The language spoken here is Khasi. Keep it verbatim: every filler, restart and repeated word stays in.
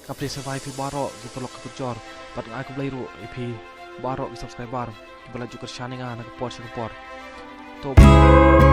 Ka plie sngewbha ïa phi baroh ki paralok ki parajor bad nga ai khublei ruh ïa phi baroh ki subscriber kiba la ju kyrshan ïa nga na ka por sha ka por. To